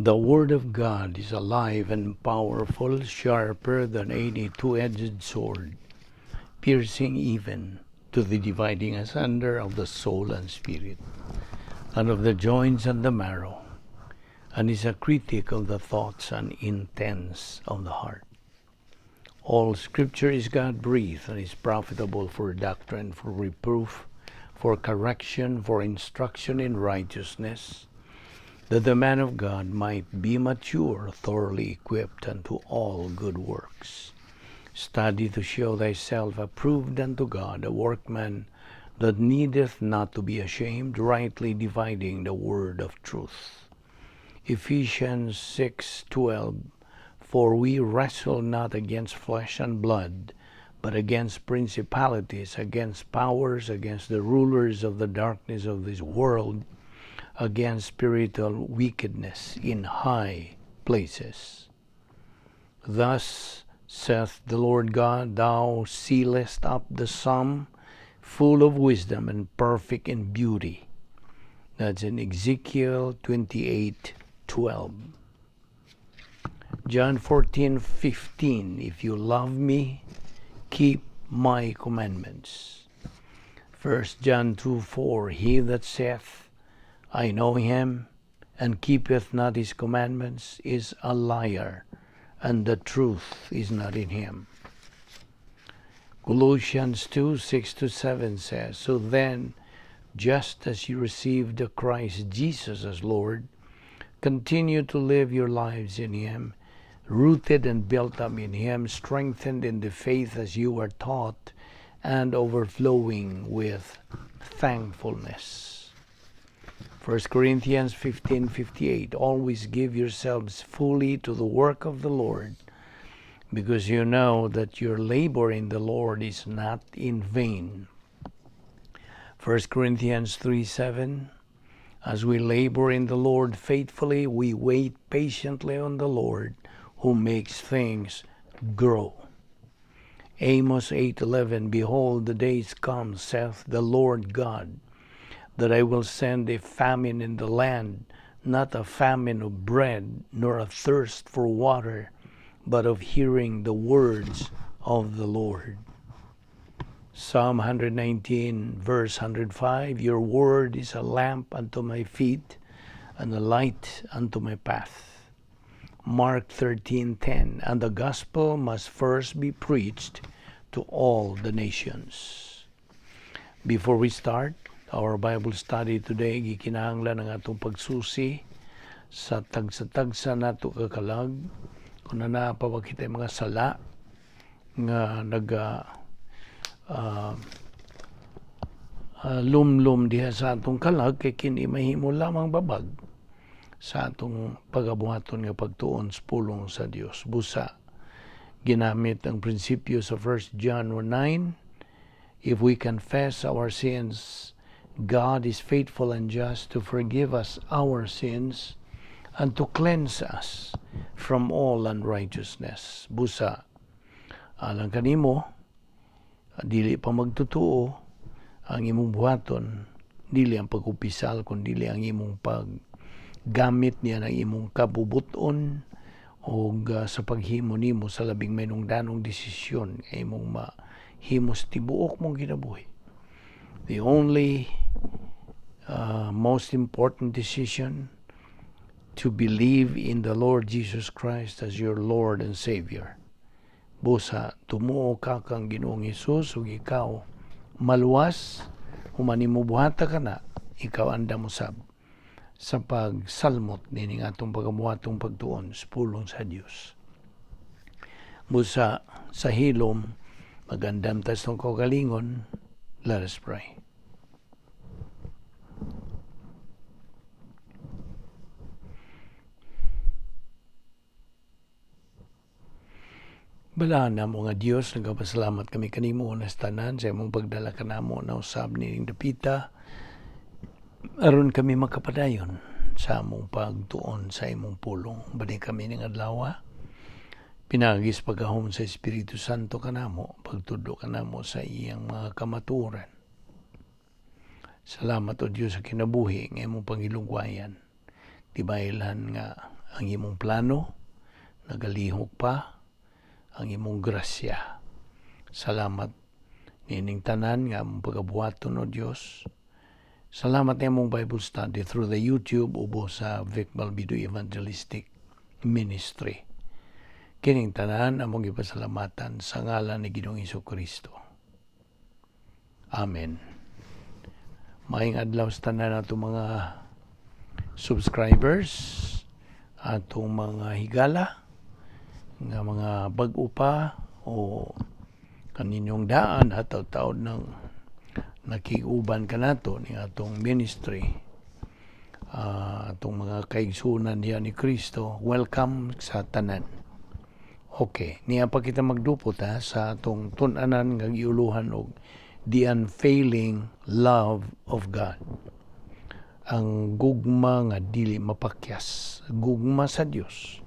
The Word of God is alive and powerful, sharper than any two-edged sword, piercing even to the dividing asunder of the soul and spirit, and of the joints and the marrow, and is a critic of the thoughts and intents of the heart. All Scripture is God-breathed and is profitable for doctrine, for reproof, for correction, for instruction in righteousness, that the man of God might be mature, thoroughly equipped unto all good works. Study to show thyself approved unto God, a workman that needeth not to be ashamed, rightly dividing the word of truth. Ephesians 6:12. For we wrestle not against flesh and blood, but against principalities, against powers, against the rulers of the darkness of this world, against spiritual wickedness in high places. Thus saith the Lord God, thou sealest up the sum, full of wisdom and perfect in beauty. That's in Ezekiel 28:12. John 14:15. If you love me, keep my commandments. 1 John 2:4. He that saith, I know him, and keepeth not his commandments, is a liar, and the truth is not in him. Colossians 2:6-7 says, So then, just as you received the Christ Jesus as Lord, continue to live your lives in him, rooted and built up in him, strengthened in the faith as you were taught, and overflowing with thankfulness. 1 Corinthians 15:58. Always give yourselves fully to the work of the Lord, because you know that your labor in the Lord is not in vain. 1 Corinthians 3:7. As we labor in the Lord faithfully, we wait patiently on the Lord, who makes things grow. Amos 8:11. Behold, the days come, saith the Lord God, that I will send a famine in the land, not a famine of bread, nor a thirst for water, but of hearing the words of the Lord. Psalm 119, verse 105. Your word is a lamp unto my feet and a light unto my path. Mark 13:10. And the gospel must first be preached to all the nations. Before we start our Bible study today, gikinahanglan ang atong pagsusi sa tagsa-tagsa nato ka kalag kung naa pa ba kita mga sala nga naga lumlum diha sa atong kalag, kay kini mahimo lamang babag sa atong pagabuhaton nga pagtuon sa pulong sa Dios. Busa ginamit ang prinsipyo sa 1 John 1:9, if we confess our sins, God is faithful and just to forgive us our sins and to cleanse us from all unrighteousness. Busa alang kanimo dili pa magtutuo, ang imong buhaton dili ang pag-upisal kun dili ang imong paggamit niya ng imong kabubuton og sa paghimo nimo sa labing mahinungdanong desisyon nga imong mahimo sa tibuok mong kinabuhi. The only most important decision, to believe in the Lord Jesus Christ as your Lord and Savior. Busa tumuo ka kang Ginoong Hesus ug ikaw maluwas, human nimo buhata kana, ikaw andam usab sa pagsalmot nining atong pagabuhatong pagtuon sa pulong sa Dios. Busa sa hilom, magandam ta sa kaugalingon. Let us pray. Balaan namo nga Dios, nagapasalamat kami kanimo una sa tanan sa imong pagdala kanamo na usab nining dapita aron kami makapadayon sa among pagtuon sa imong pulong. Bani kami ning adlaw, pinaagi sa paggahom sa Espiritu Santo kanamo, pagtudlo kanamo sa iyang mga kamatuoran. Salamat, O Dios, sa kinabuhi nga imong pangilugwayan. Tibailhan nga Ang imong plano, nagalihok pa ang imong grasya. Salamat niining tanan nga among pagabuhaton, O Dios. Salamat na imong Bible study through the YouTube ubo sa Vic Balbido Evangelistic Ministry. Kining tanan among ipasalamatan sa ngalan ni Ginoong Kristo. Amen. Maayong adlaw sa tanan atong mga subscribers, atong mga higala, nga mga bag-o pa o kaninyong daan at taon ng nakiuban kanato ni atong ministry, atong mga kaigsunan diha ni Kristo, welcome sa tanan. Okay, niya pa kita magdupot ha, sa atong tun-anan nga giuluhan og the unfailing love of God, ang gugma nga dili mapakyas, gugma sa Dios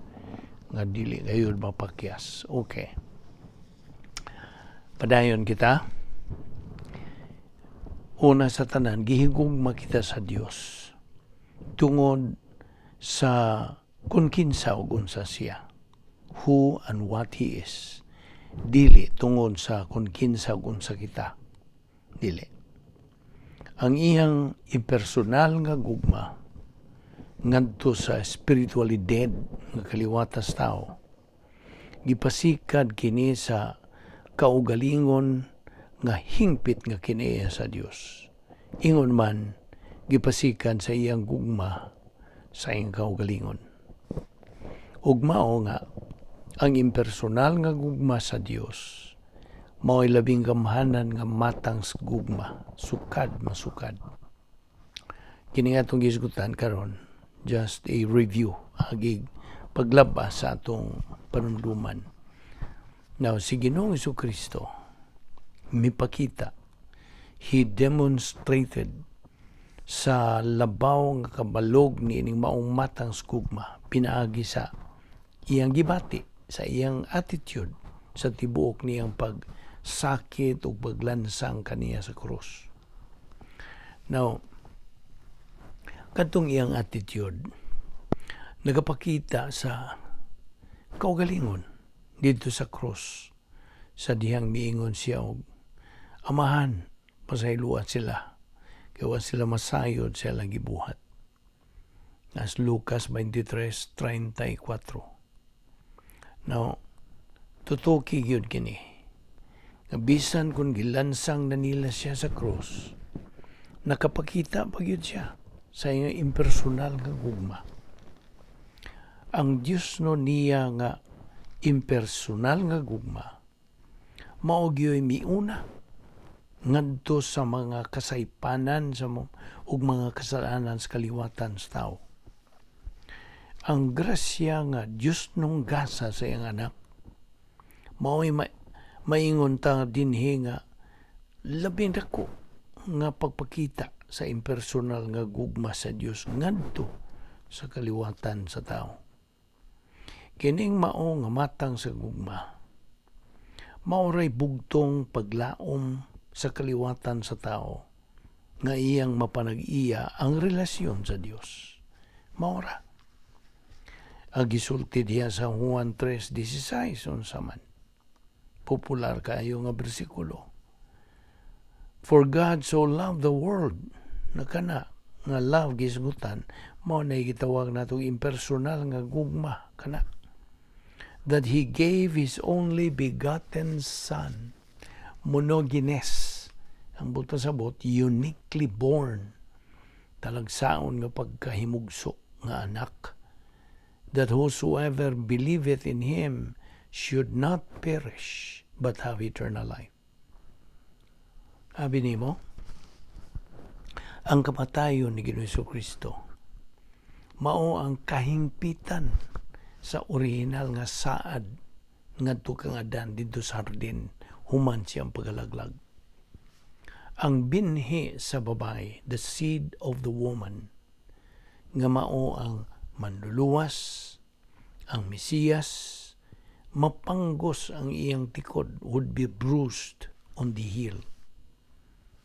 nga dili gayud mapakyas. Okay, padayon kita. Una sa tanan, gihigugma kita sa Dios tungod sa kung kinsa ug unsa siya, who and what He is, dili tungod sa kung kinsa ug unsa kita. Dili. Ang iyang impersonal nga gugma ngadto sa spiritually dead nga kaliwatas tao, gipasikad kini sa kaugalingon nga hingpit nga kiniya sa Dios. Ingon man, gipasikan sa iyang gugma sa iyang kaugalingon. Ug mao nga ang impersonal nga gugma sa Dios mao'y labing gamhanan nga matang sa gugma, sukad masukad. Kini nga atong gisgutan karon, just a review, agig paglabas sa atong panumduman. Now, si Ginoong Kristo mipakita, He demonstrated sa labaw nga kabalog ni ining maong matang sa gugma pinaagi sa iyang gibati, sa iyang attitude sa tibuok niyang pagsakit o paglansang kaniya sa krus. Now, kadtong iyang attitude nagapakita sa kaugalingon dito sa krus sa dihang miingon siya og, "Amahan, pasayloa sila kay wa sila masayod sa ilang gibuhat." As Lucas 23:34. Now, tutuki gyud kini. Nga bisan kung gilansang na nila siya sa krus, nakapakita pa gyud siya sa iyang impersonal nga gugma. Ang Dios no niya nga impersonal nga gugma, mao gyoy miuna ngadto sa mga kasaypanan sa mo ug mga kasalanan sa kaliwatan sa tao. Ang grasya nga Dios nung gasa sa iyang anak, mao'y maingon ta dinhi nga labing dako nga pagpakita sa impersonal nga gugma sa Dios ngadto sa kaliwatan sa tao. Kining mao nga matang sa gugma, maoray bugtong paglaom sa kaliwatan sa tao nga iyang mapanag-iya ang relasyon sa Dios. Maora. Ang gisulti diha sa Juan 3:16, unsa man? Popular kaayo nga bersikulo. For God so loved the world, na kana nga love gisgutan mao na gitawag natong impersonal nga gugma kana, that He gave His only begotten Son, monogenes ang buot pasabot, uniquely born, talagsaon nga pagkahimugso nga anak, that whosoever believeth in Him should not perish but have eternal life. Abi nimo, ang kamatayon ni Ginoong Kristo mao ang kahingpitan sa orihinal nga saad ngadto kang Adan didto sa hardin human siyang pagkalaglag. Ang binhi sa babae, the seed of the woman, nga mao ang manluluwas, ang Mesiyas, mapanggos ang iyang tikod, would be bruised on the heel.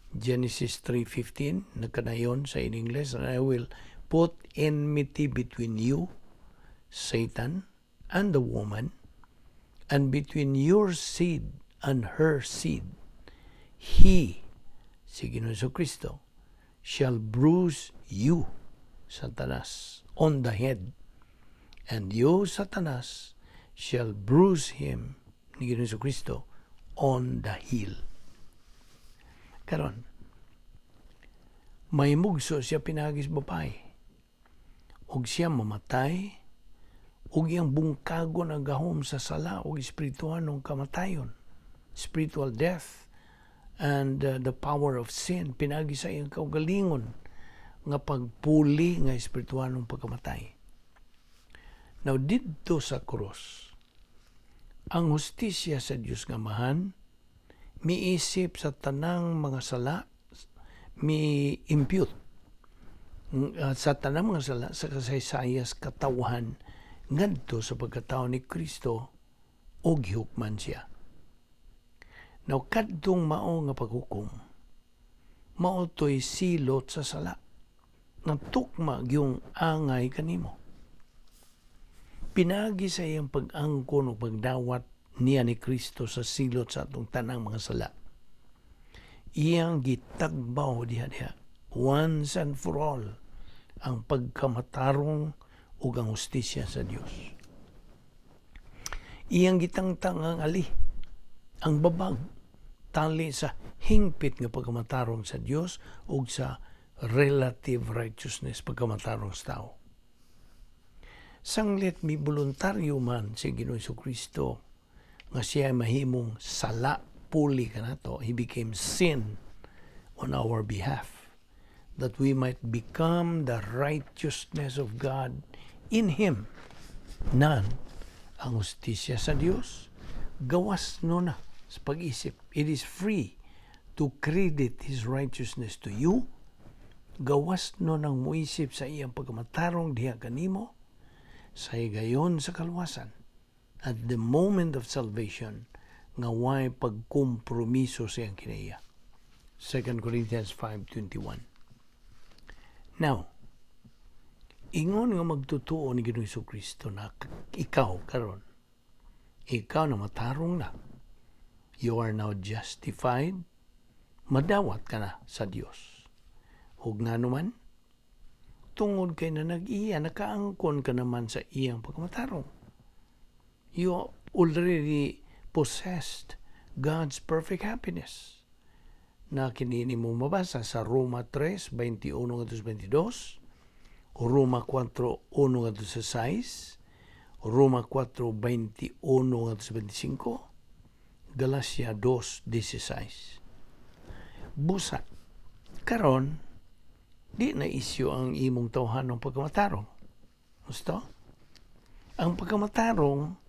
Genesis 3:15, nagkanayon sa in English, "And I will put enmity between you," Satan and the woman, and between your seed and her seed. He, si Ginoong Kristo, shall bruise you, Satanas, on the head, and you, Satanas, shall bruise him, ni Ginoong Kristo, on the heel. Karon, may mugso siya pinaagi sa babae. Og siya mamatay, ug iyang bungkagon ang gahom sa sala ug espirituhanong kamatayon, spiritual death and the power of sin pinaagi sa iyang kaugalingon nga pagpuli nga espirituhanong pagkamatay. Now, didto sa krus, ang hustisya sa Dios nga Amahan miisip sa tanang mga sala, mi impute sa tanang mga sala sa kasaysayas katawhan ngadto sa pagkatao ni Kristo ug gihukman siya. Now, kadtong mao nga paghukom, mao to'y silot sa sala nga tukma gyung angay kanimo. Pinaagi sa iyang pag-angkon o pagdawat niya ni Kristo sa silot sa atong tanang mga sala, iyang gitagbaw diha diha, once and for all, ang pagkamatarong ug ang hustisya sa Dios. Iyang gitangtang ang ali, ang babag, tali sa hingpit nga pagkamatarong sa Dios ug sa relative righteousness, pagkamatarong sa tao. Sanglit mi voluntaryo man si Ginoong Kristo nga siya mahimong sala puli kanato, he became sin on our behalf that we might become the righteousness of God in him. Nan, ang hustisya sa Dios, gawas no na sa pag-isip. It is free to credit His righteousness to you. Gawas no nang muisip sa iyang pagkamatarong diha kanimo sa higayon sa kaluwasan. At the moment of salvation, nga way pagkompromiso sa iyang kinaiya. 2 Corinthians 5:21. Now, ingon nga magtutuo ni Ginoong Kristo na ikaw karon, ikaw na matarong na, you are now justified, madawat ka na sa Dios. Ug nga naman, tungod kay na nag-iya, nakaangkon ka naman sa iyang pagkamatarong. You already possessed God's perfect happiness na kinini mo mabasa sa Roma 3:21 ngadto 22, Roma 4:1 ngadto sa 6, Roma 4:21 ngadto sa 25, Galacia 2:16. Busa, karon, di na isyu ang imong tawhanong pagkamatarong. Gusto? Ang pagkamatarong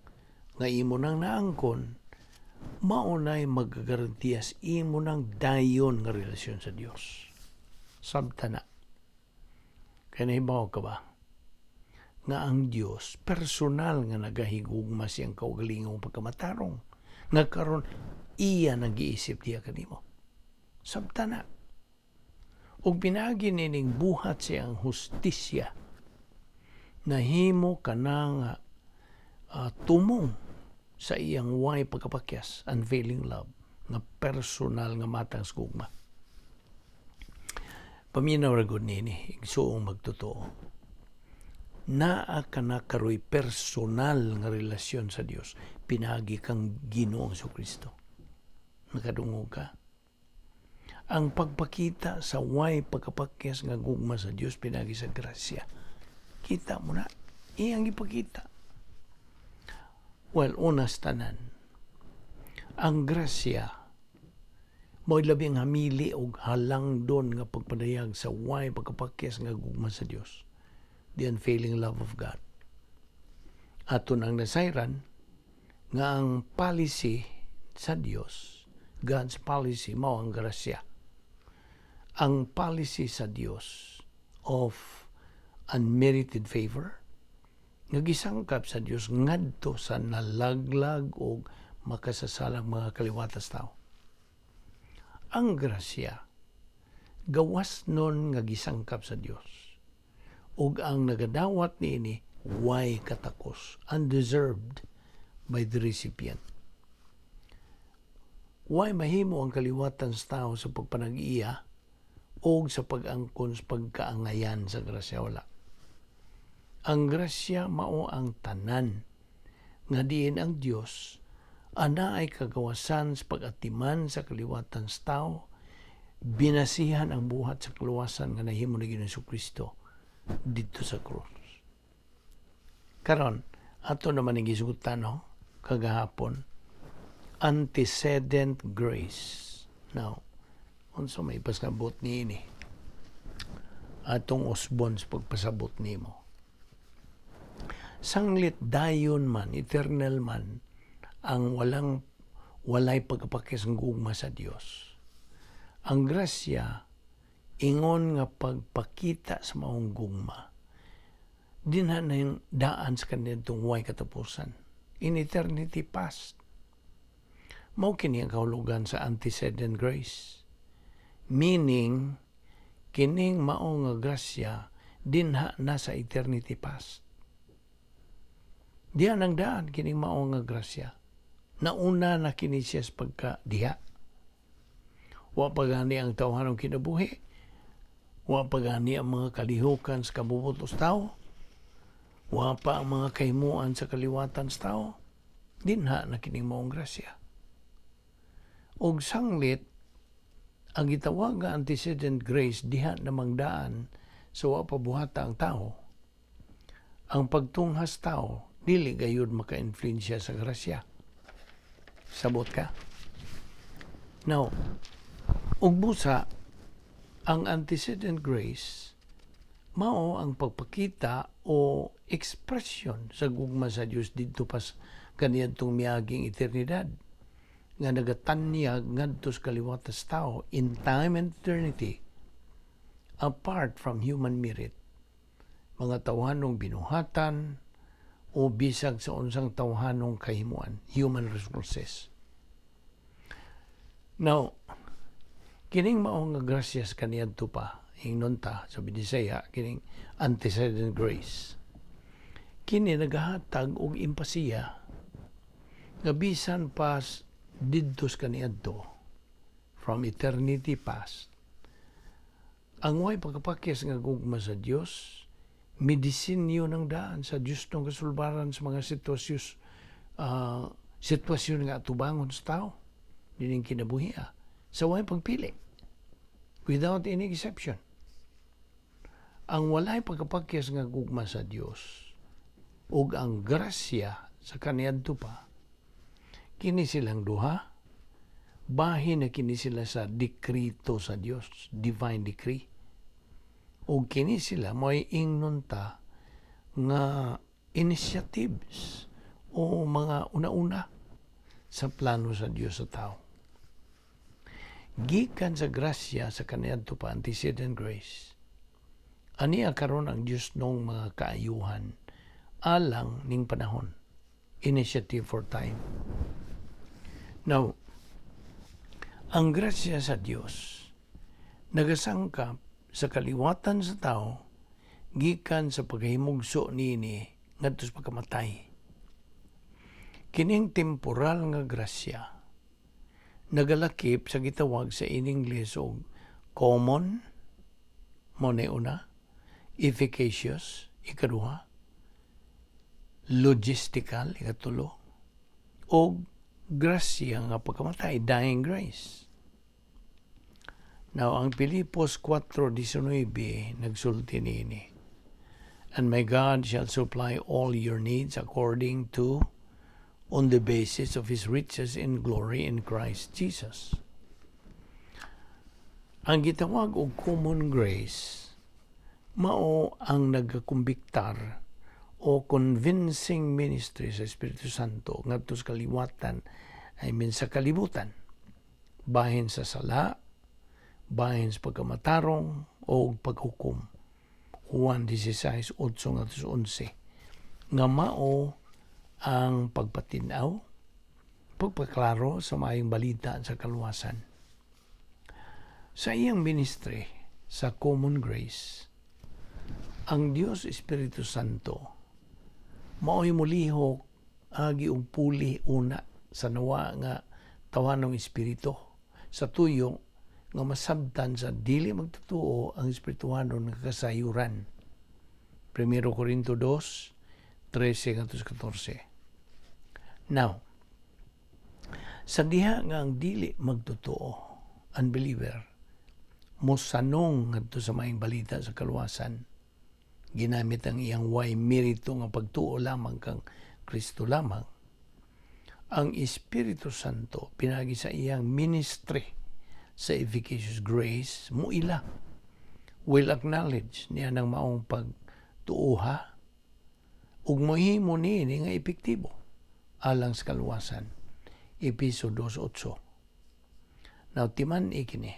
nga imo nang naangkon, mao na'y magagarantiyas imo nang dayon nga relasyon sa Dios. Sabta na. Kaya nahibaw ka ba nga ang Dios personal nga nagahigugma siyang kaugalingong pagkamatarong nga karon iya nang giisip diha kanimo? Sabta na. Ug pinaagi nining buhat siyang hustisya, nahimo ka na nga tumong sa iyang way pagkapakyas, unfailing love, nga personal nga matang sa gugma. Paminaw ra gud nini, igsuong magtotoo. Naa ka na karoy personal nga relasyon sa Dios pinaagi kang Ginoong Kristo. Nakadungog ka? Ang pagpakita sa way pagkapakyas nga gugma sa Dios pinaagi sa grasya. Kita mo na, iyang ipakita. Well, unas tanan. Ang grasya mo'y labing hamili og halangdon nga pagpadayag sa way pagkapakyas nga gugma sa Dios. The unfailing love of God. Ato nang nasayran nga ang policy sa Dios, God's policy, mao ang grasya. Ang policy sa Dios of unmerited favor nga gisangkap sa Dios ngadto sa nalaglag og makasasalang mga kaliwatas tao. Ang grasya gawas nun nga gisangkap sa Dios ug ang nagadawat niini Way katakos, undeserved by the recipient. Way mahimo ang kaliwatan sa tao sa pagpanag-iya o sa pag-angkon sa pagkaangayan sa grasya, wala. Ang grasya mao ang tanan nga diin ang Dios anaay kagawasan sa pag-atiman sa kaliwatan sa tao binasihan ang buhat sa kaluwasan nga nahimo ni Ginoong Kristo didto sa krus. Karon, ato naman ang gisugutan, no, kagahapon, antecedent grace. Now, unsa may pasabot niini? Atong usbon sa pagpasabot nimo. Sanglit dayon man, eternal man, ang walang walay pagkapakis ng gugma sa Dios. Ang grasya, ingon nga pagpakita sa maong gugma. Dinha na yung daan sa kaniyang way katapusan. In eternity past. Mao kini ang kahulugan sa antecedent grace. Meaning, kining mao nga grasya dinha na sa eternity past. Diyan ang daan kining mao nga grasya. Nauna na kini siya sa pagka diha. Wa pa gani ang tawhanong kinabuhi. Wa pa gani ang mga kalihukan sa kabubutos tao. Wa pa ang mga kahimuan sa kaliwatan sa tao. Dinha na kining maong grasya. Og sanglit, ang gitawag nga antecedent grace diha namang daan sa wa pa buhata ang tao. Ang pagtunghas tao dili gayud maka-influensya sa grasya. Sabot ka? Now, ug busa, ang antecedent grace mao ang pagpakita o expression sa gugma sa Dios didto pas kaniadtong miaging eternidad nga nagatanyag ngadto sa kaliwatan sa tao in time and eternity apart from human merit, mga tawhanong binuhatan o bisag sa unsang tawhanong kahimuan, human resources. Now, kining mao nga grasyas kaniadto pa, ingnon ta sa Binisaya, kining antecedent grace kini nagahatag og impasiya nga bisan pas didto sa kaniadto from eternity past, ang way pagkapakis nga gugma sa Dios midisenyo ng daan sa Dios ng kasulbaran sa mga sitwasyon sitwasyon nga atubangon sa tao dining kinabuhi sa way pagpili, without any exception. Ang walay pagkapakyas nga gugma sa Dios ug ang grasya sa kaniadto pa, kini silang duha bahin na kini sila sa dekrito sa Dios, divine decree, ug kini sila mo'y ingnon ta nga initiatives o mga una-una sa plano sa Dios sa tao. Gikan sa grasya sa kaniadto pa, antecedent grace, aniya karon ang Dios nong mga kaayuhan alang ning panahon, initiative for time. Now, ang grasya sa Dios nagasangkap sa kaliwatan sa tao gikan sa pagkahimugso niini ngadto sa pagkamatay. Kining temporal nga grasya nagalakip sa gitawag sa in English og common, mo na una, efficacious, ikaduha, logistical, ikatulo, og grasya nga pagkamatay, dying grace. Now, ang Pilipos 4:19 nagsulti niini, "And my God shall supply all your needs according to, on the basis of His riches in glory in Christ Jesus." Ang gitawag og common grace mao ang nagakumbiktar o convincing ministry sa Espiritu Santo ngadto sa kaliwatan, I mean, sa kalibutan, bahin sa sala, bahin sa pagkamatarong o paghukom, Juan 16:8 ngadto sa 11, nga mao ang pagpatinaw, pagpaklaro sa maayong balita sa kaluwasan. Sa iyang ministry sa common grace, ang Dios Espiritu Santo Mao'y mulihok agi og puli una sa nawa nga tawhanong espiritu sa tuyo nga masabtan sa dili magtotoo ang espirituhanon nga kasayuran. 1 Corinto 2, 13 ngadto 14. Now, sa diha nga ang dili magtotoo, unbeliever, mosanong ngadto sa maayong balita sa kaluwasan, ginamit ang iyang way merito nga pagtuo lamang kang Kristo lamang, ang Espiritu Santo pinagi sa iyang ministry sa efficacious grace muila, will acknowledge niya ng maong pagtuoha ug mohimo niini nga epektibo alang sa kaluwasan. Epeso 2:8. Now, timan-i kini.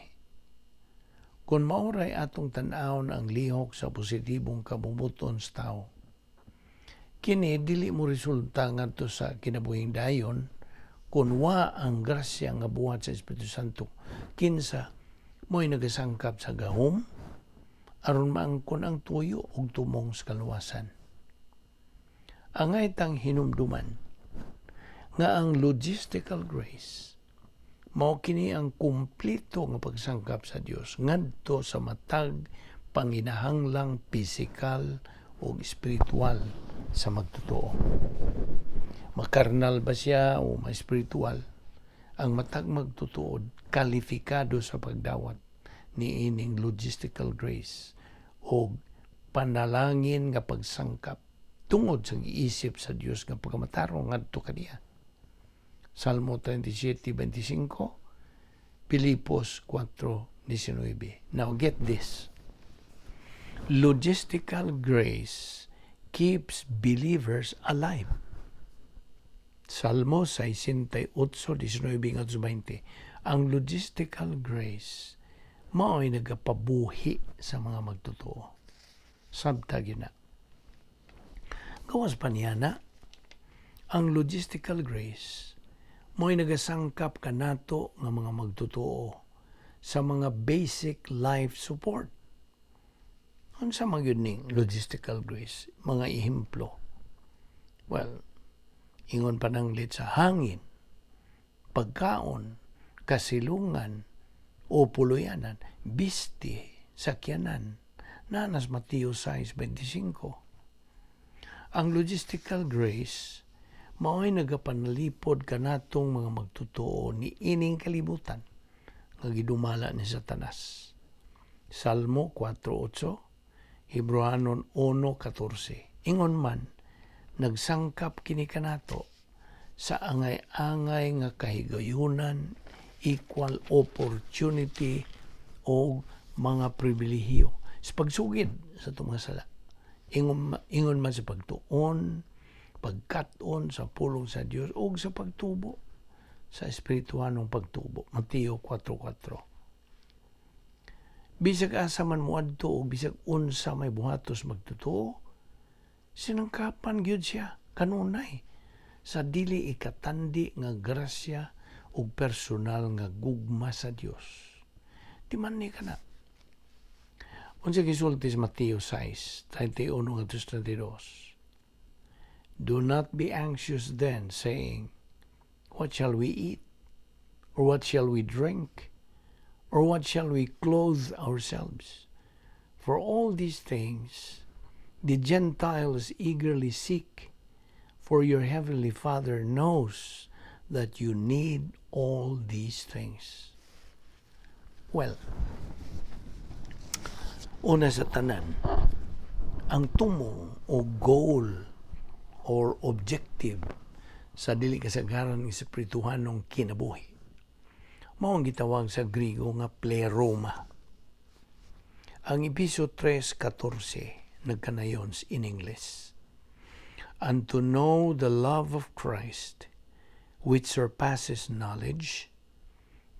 Kung maoray atong tan-awon ang lihok sa positibong kabubut-on sa tao, kini dili mo resulta ngadto sa kinabuhing dayon kung wa ang grasya nga buhat sa Espiritu Santo, kinsa mo'y nagasangkap sa gahom aron maangkon ang tuyo ug tumong sa kaluwasan. Angay tang hinumduman nga ang logistical grace mao kini ang kumpleto nga pagsangkap sa Dios ngadto sa matag panginahanglang pisikal o espiritual sa magtotoo. Makarnal ba siya o ma-espiritual, ang matag magtutuod kalifikado sa pagdawat ni ining logistical grace o panalangin nga pagsangkap tungod sa giisip sa Dios nga pagkamatarong ngadto kaniya. Salmo 37:25, Filipos 4:19. Now get this. Logistical grace keeps believers alive. Salmo 68:19 ngadto 20. Ang logistical grace mao'y nagapabuhi sa mga magtotoo. Sabta gyud na. Gawas pa niya na, ang logistical grace mo'y nagasangkap kanato nga mga magtotoo sa mga basic life support. Unsa man gyud ning logistical grace? Mga ehemplo. Well, ingon pananglit sa hangin, pagkaon, kasilungan, o puluyanan, bisti, sakyanan, naa na sa Mateo 6:25. Ang logistical grace mao'y nagapanalipod kanatong mga magtotoo ni ining kalibutan nga gidumala ni Satanas. Salmo 4:8, Hebreohanon 1:14. Ingon man, nagsangkap kini kanato sa angay-angay nga kahigayunan, equal opportunity o mga pribilehiyo sa pagsugid sa atong mga sala. Ingon man sa pagtuon, pagkat-on sa pulong sa Dios o sa pagtubo sa espirituhanong pagtubo. Mateo 4:4. Bisag asa man moadto o bisag unsa may buhatos magtotoo, sinangkapan gyud siya kanunay sa dili ikatandi nga grasya ug personal nga gugma sa Dios. Timan-i kana. Unsa gisulti sa Mateo 6:31 ngadto 32? "Do not be anxious then, saying, 'What shall we eat? Or what shall we drink? Or what shall we clothe ourselves?' For all these things the Gentiles eagerly seek, for your heavenly Father knows that you need all these things." Well, una sa tanan, ang tumong o goal or objective sa dili kasagaran ng espirituhanong kinabuhi mao ang gitawag sa Grigo nga pleroma. Ang Episo 3:14 nagkanayon in English, "And to know the love of Christ, which surpasses knowledge,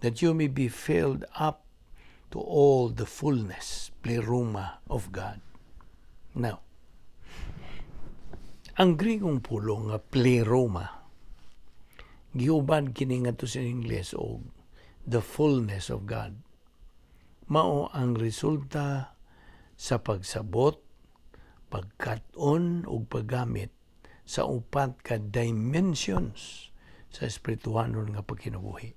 that you may be filled up to all the fullness, pleroma, of God." Now, ang Grigong pulong nga pleroma, giuban kini ngadto sa Ingles og the fullness of God. Mao ang resulta sa pagsabot, pagkat-on ug paggamit sa upat ka dimensions sa espirituhanon nga pagkinabuhi.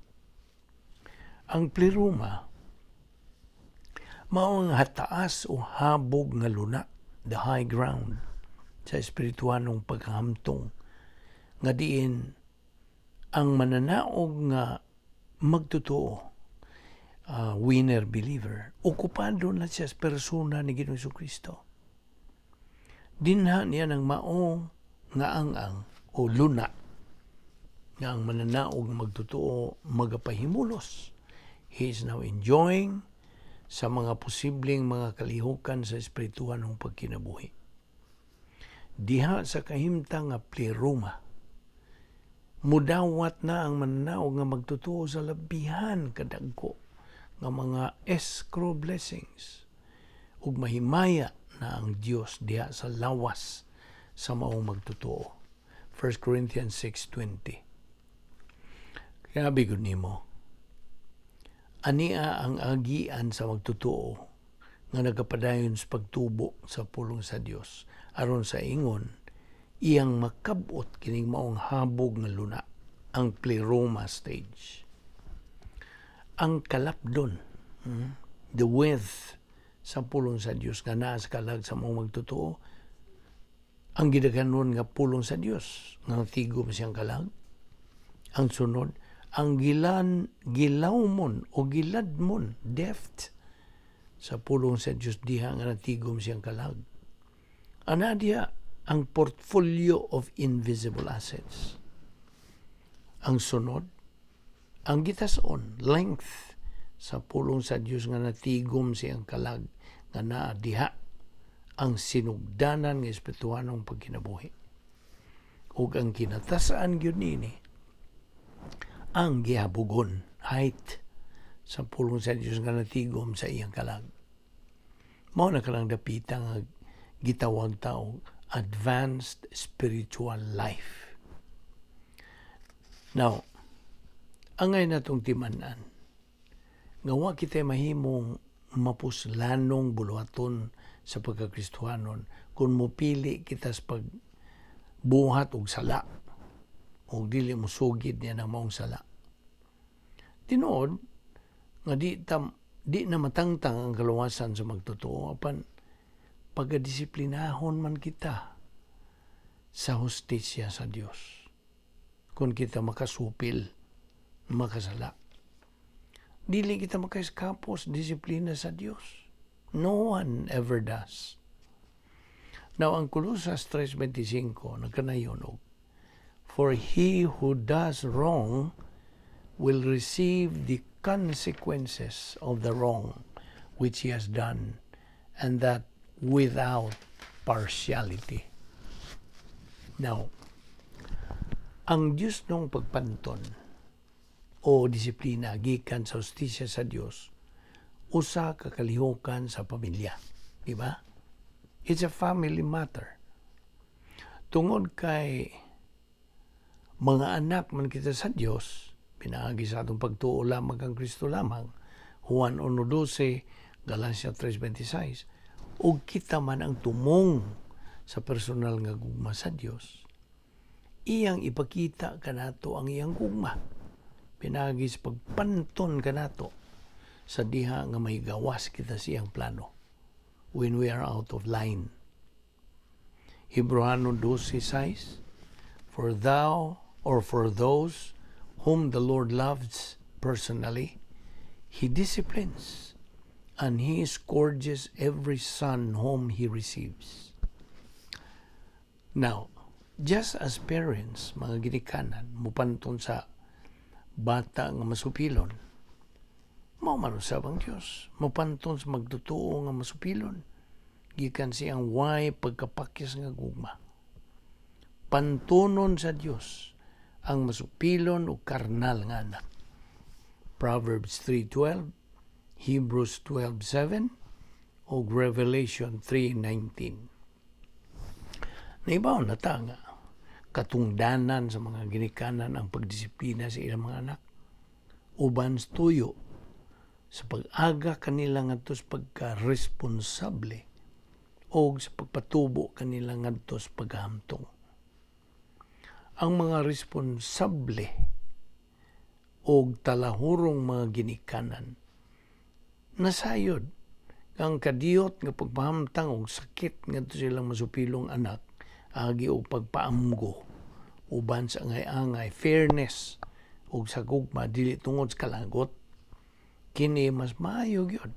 Ang pleroma mao ang hataas o habog nga luna, the high ground sa espirituhanong pagkahamtong nga diin ang mananaog nga magtotoo, winner believer, okupado na siya sa persona ni Ginoong Kristo. Dinha niya ng mao nga ang-ang o luna nga ang mananaog magtotoo magapahimulos. He is now enjoying sa mga posibleng mga kalihukan sa espirituhanong pagkinabuhi. Diha sa kahimtang nga pleroma, mudawat na ang mananaog nga magtotoo sa labihan kadagko nga mga escrow blessings ug mahimaya na ang Dios diha sa lawas sa maong magtotoo. 1 Corinthians 6:20. Kaya bigod nimo, ania ang agian sa magtotoo nga nagapadayon sa pagtubo sa pulong sa Dios aron sa ingon iyang makabot kining maong habog nga luna, ang pleroma stage? Ang kalapdon, the width sa pulong sa Dios nga naa sa kalag sa maong magtotoo, ang gidaghanon nga pulong sa Dios nga tigom siyang kalag. Ang sunod, ang gilan gilawmon o giladmon, depth sa pulong sa Dios diha nga natigom siyang kalag. Ana diha ang portfolio of invisible assets. Ang sunod, ang gitason, length sa pulong sa Dios nga natigom siyang kalag nga naa diha ang sinugdanan nga espirituhanong pagkinabuhi. Ug ang kinatasaan gyud niini, ang gihabugon, height sa pulong sa Dios nga natigom sa iyang kalag. Mao na kanang dapita nga gitawag ta og advanced spiritual life. Now, angay natong timan-an nga wa kita mahimong mapuslanong buluhaton sa pagkakristohanon kung mopili kita sa pagbuhat og sala o dili mo sugid niya ng maong sala. Tinuod nga di na matangtang ang kaluwasan sa magtotoo, apan pagkadisiplinahon man kita sa hustisya sa Dios kung kita makasupil, makasala. Dili kita makaeskapos disiplina sa Dios. No one ever does. Now, ang Colosas 3:25 nagkanayon og, "For he who does wrong will receive the consequences of the wrong which he has done, and that without partiality." Now, ang Diyos nung pagpanton o disiplina gikan sa hustisya sa Dios usa ka kalihukan sa pamilya, di ba? It's a family matter. Tungod kay mga anak man kita sa Dios, pinaagi sa atong pagtuo lamang kang Kristo lamang, Juan 1:12, Galatia 3:26, ug kita man ang tumong sa personal nga gugma sa Dios, iyang ipakita kanato ang iyang gugma pinaagi sa pagpanton kanato sa diha nga may gawas kita sa iyang plano when we are out of line. Hebreano 12:6. For thou or for those whom the Lord loves personally, he disciplines, and he scourges every son whom he receives. Now, just as parents, mga ginikanan, mupanton sa bata nga masupilon, mao man usab ang Dios mupanton sa magtotoo nga masupilon gikan siyang way pagkapakyas nga gugma. Pantonon sa Dios ang masupilon o karnal nga anak. Proverbs 3:12, Hebrews 12:7 o Revelation 3:19. Naibaw na ta nga katungdanan sa mga ginikanan ang pagdisiplina sa ilang mga anak uban sa tuyo sa pag-aga kanila ngadto sa pagka-responsable o sa pagpatubo kanila ngadto sa paghamtong. Ang mga responsable og talahurong mga ginikanan nasayod ang kadiyot nga pagpahamtang og sakit ngadto silang masupilong anak agi og pagpaamgo uban sa angay-angay, fairness ug sa gugma, dili tungod sa kalagot. Kini mas maayo gyud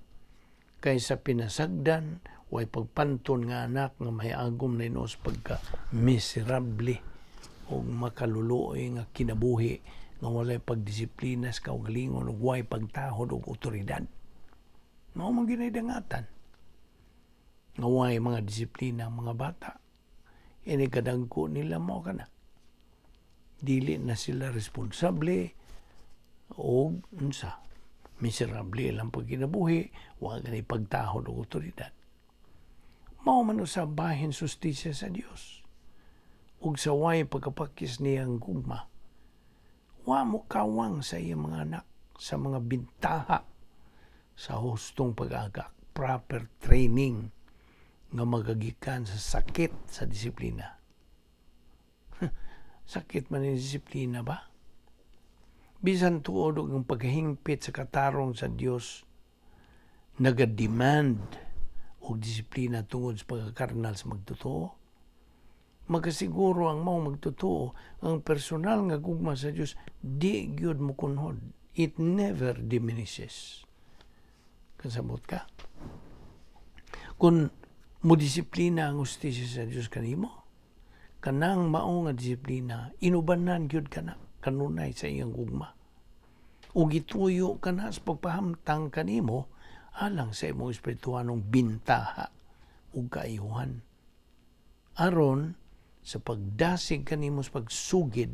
kaysa pinasagdan, way pagpanton nga anak nga mahiagom na hinuon pagka miserable ug makaluluoy nga kinabuhi nga walay pagdisiplina sa kaugalingon ug way pagtahod og otoridad. Mao man gyud dangatan nga way mga disiplina ang mga bata. Ini kadagko nila mao kana. Dili na sila responsable og unsa, miserable ilang pagkinabuhi, wa gani pagtahod og otoridad. Mao man usab bahin sa hustisya sa Dios ug sa way pagkapakis niyang gugma, wa mo kawang sa iyang mga anak sa mga bintaha sa hustong pag-agak, proper training nga magagikan sa sakit sa disiplina. Sakit man ni disiplina ba? Bisan tuod og ang paghingpit sa katarong sa Dios naga-demand og disiplina tungod sa pagkakarnal sa magtotoo, makasiguro ang mao magtotoo, ang personal nga gugma sa Dios di gyud mokunhod. It never diminishes. Kasabot ka? Kung mo disiplina ang hustisya sa Dios kanimo, kanang mao nga disiplina inubanan gyud kana kanunay sa iyang gugma. Ug gituyo kana sa pagpahamtang kanimo alang sa imong espirituhanong bintaha ug kaayuhan. Aron sa pagdasig kanimo sa pagsugid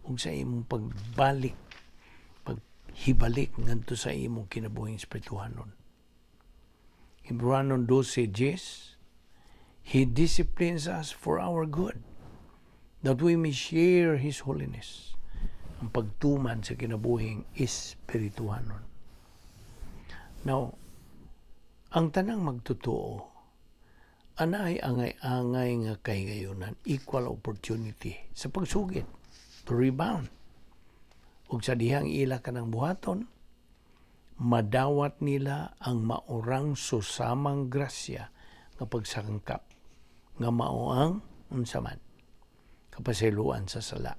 ug sa imong pagbalik, paghibalik ngadto sa imong kinabuhing espirituhanon. Hebrewanon 12:10. He disciplines us for our good, that we may share His holiness. Ang pagtuman sa kinabuhing espirituhanon. Now, ang tanang magtotoo, anay angay-angay nga kahigayunan, equal opportunity sa pagsugid, to rebound. Ug sa dihang ila kanang buhaton, madawat nila ang maurang susamang grasya nga pagsangkap nga mao ang unsa man, kapasayloan sa sala,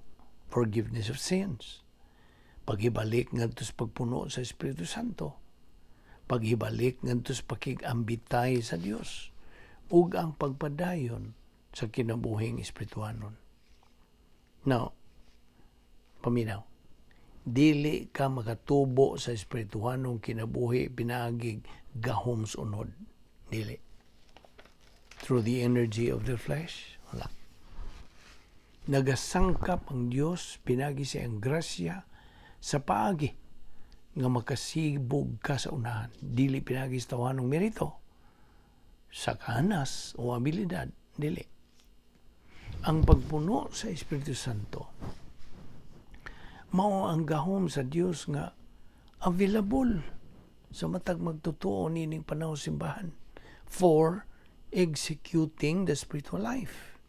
forgiveness of sins, paghibalik ngadto sa pagpuno sa Espiritu Santo, paghibalik ngadto sa pakig-ambitay sa Dios ug ang pagpadayon sa kinabuhing espirituhanon. Now, paminaw. Dili ka makatubo sa espirituhanong kinabuhi pinaagig gahom sa unod. Dili. Through the energy of the flesh, wala. Nagasangkap ang Dios pinagi sa iyang grasya sa paagi nga makasibog ka sa unahan. Dili pinagi sa tawhanong merito, sa kahanas o abilidad, dili. Ang pagpuno sa Espiritu Santo mao ang gahom sa Dios nga available sa matag magtotoo nining panahon simbahan for executing the spiritual life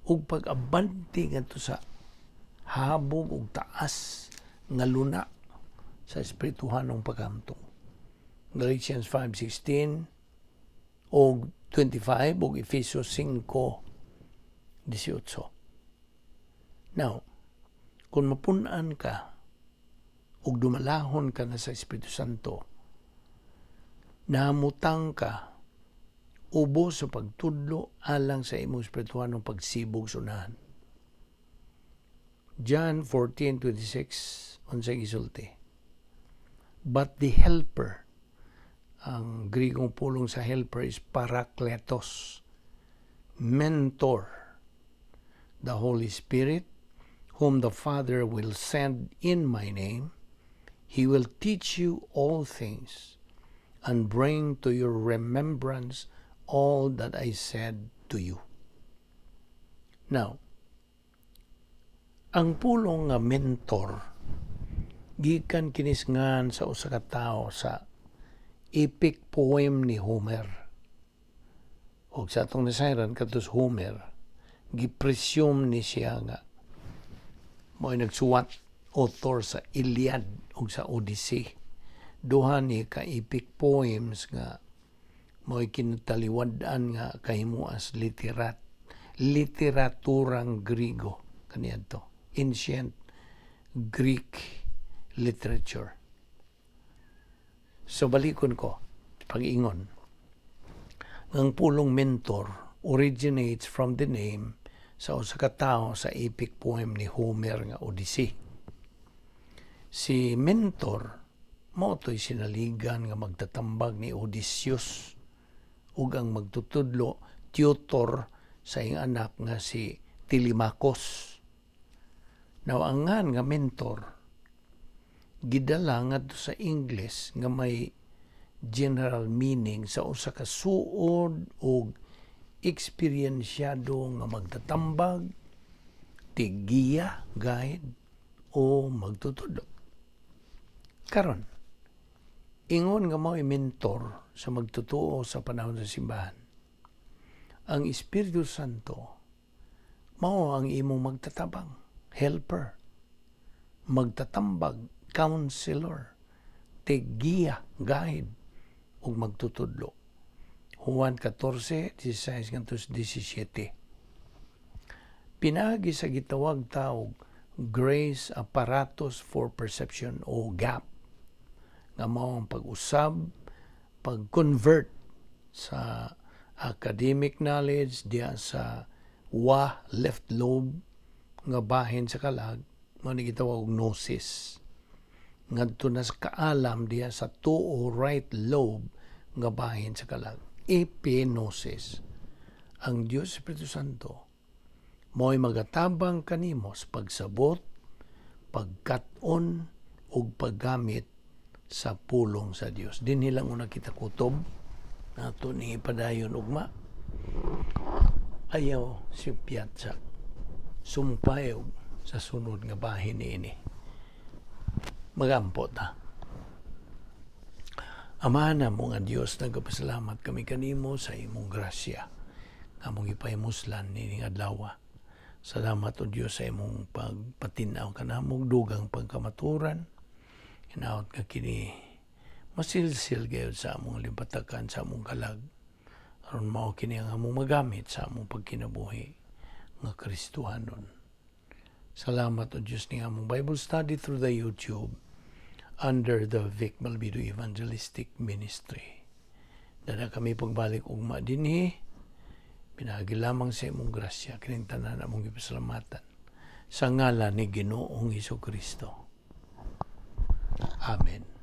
ug pag-abante ngadto sa habog ug taas nga luna sa espirituhanong paghamtong. Galatians 5:16 og 25 ug Efesos 5:18. Now, kung mapunan ka ug dumalahon ka na sa Espiritu Santo, namutang ka ubo sa pagtudlo alang sa imong espirituhanong pagsibog sa unahan. John 14:26, unsay gisulti? But the Helper, ang Grigong pulong sa helper is parakletos, mentor, the Holy Spirit, whom the Father will send in my name, He will teach you all things and bring to your remembrance all that I said to you. Now, ang pulong nga mentor gikan kinisngan sa usa ka tawo sa epic poem ni Homer. Og sa atong nasayran kadto sa Homer, gipresume ni siya nga Mao'y nagsuwat, author sa Iliad ug sa Odyssey. Duha ni ka epic poems nga mao'y kinataliwad-an nga kahimuas literaturang Griego kaniadto, ancient Greek literature. So balikon ko pag-ingon ang pulong mentor originates from the name sa usa ka tawo sa epic poem ni Homer nga Odyssey. Si Mentor mao to'y sinaligan nga magtatambag ni Odysseus ug ang magtutudlo, tutor, sa iyang anak nga si Telemachus. Now, ang ngan nga mentor gidala ngadto sa English nga may general meaning sa usa ka suod og eksperyensyado nga magtatambag, tiggiya, guide, o magtutudlo. Karon, ingon nga mao'y mentor sa magtutuo sa panahon sa simbahan. Ang Espiritu Santo mao ang imong magtatabang, helper, magtatambag, counselor, tiggiya, guide, ug magtutudlo. Juan 14, 16 ngadto 17. Pinaagi sa gitawag tawag Grace Apparatus for Perception o GAP nga mao ang pag-usab, pag-convert sa academic knowledge diya sa wa left lobe nga bahin sa kalag, mao ni gitawag og gnosis, ngadto na sa kaalam diya sa tuo, right lobe nga bahin sa kalag, epignosis. Ang Dios Espiritu Santo mo'y magatabang kanimo sa pagsabot, pagkat-on ug paggamit sa pulong sa Dios. Dinhi lang una kita kutob, nato ni ipadayon ugma. Ayaw sipyat sa sumpay og sa sunod nga bahin niini. Magampo ta. Ama namo nga Dios, nagapasalamat kami kanimo sa imong grasya nga among gipahimuslan nining adlaw. Salamat, o Dios, sa imong pagpatinaw kanamong dugang pagkamaturan. Hinaot nga kini masilsil gayud sa among limpatakan, sa among kalag. Aron mao kini ang among magamit sa among pagkinabuhi nga Kristohanon. Salamat, o Dios, ni among Bible study through the YouTube under the Vic Malvido Evangelistic Ministry. Dada kami pagbalik ugma dinhi, pinaagi lamang sa imong grasya, kining tanan among gipasalamatan sa ngalan ni Ginoong Hesus Kristo. Amen.